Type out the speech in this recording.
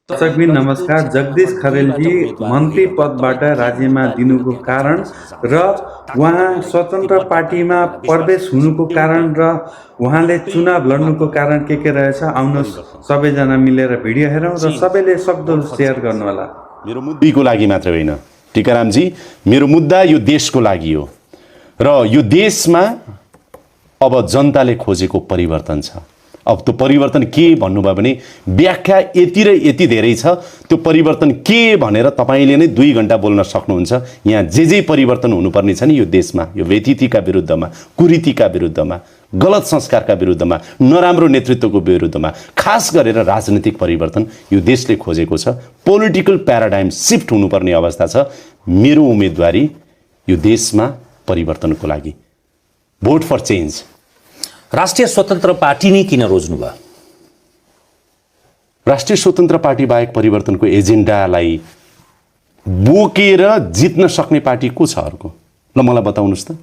दर्शकबिन नमस्कार। जगदीश खरेलजी मन्त्री पदबाट राजीनामा दिनुको कारण र उहाँ स्वतन्त्र पार्टीमा प्रवेश हुनुको कारण र उहाँले चुनाव लड्नुको कारण के रहेछ, आउनुहोस् सबैजना मिलेर भिडियो हेरौँ र सबैले सक्दो सेयर गर्नुहोला। मेरो मुद्दाको लागि मात्र होइन टिकारामजी, मेरो मुद्दा यो देशको लागि हो र यो देशमा अब जनताले खोजेको परिवर्तन छ। अब त्यो परिवर्तन के भन्नुभयो भने व्याख्या यति र यति धेरै छ। त्यो परिवर्तन के भनेर तपाईले नै 2 घण्टा बोल्न सक्नुहुन्छ। यहाँ जे परिवर्तन हुनुपर्ने छ नि यो देशमा, यो व्यतिथिका विरुद्धमा, कुरीतिका विरुद्धमा, गलत संस्कारका विरुद्धमा, नराम्रो नेतृत्वको विरुद्धमा, खास गरेर राजनीतिक परिवर्तन यो देशले खोजेको छ। पोलिटिकल प्याराडाइम शिफ्ट हुनुपर्ने अवस्था छ। मेरो उम्मेदवारी यो देशमा परिवर्तनको लागि, भोट फर चेन्ज। राष्ट्रिय स्वतन्त्र पार्टी नै किन रोज्नुभयो? राष्ट्रिय स्वतन्त्र पार्टी बाहेक परिवर्तनको एजेन्डालाई बोकेर जित्न सक्ने पार्टी को छ अर्को? ल मलाई बताउनुस् त।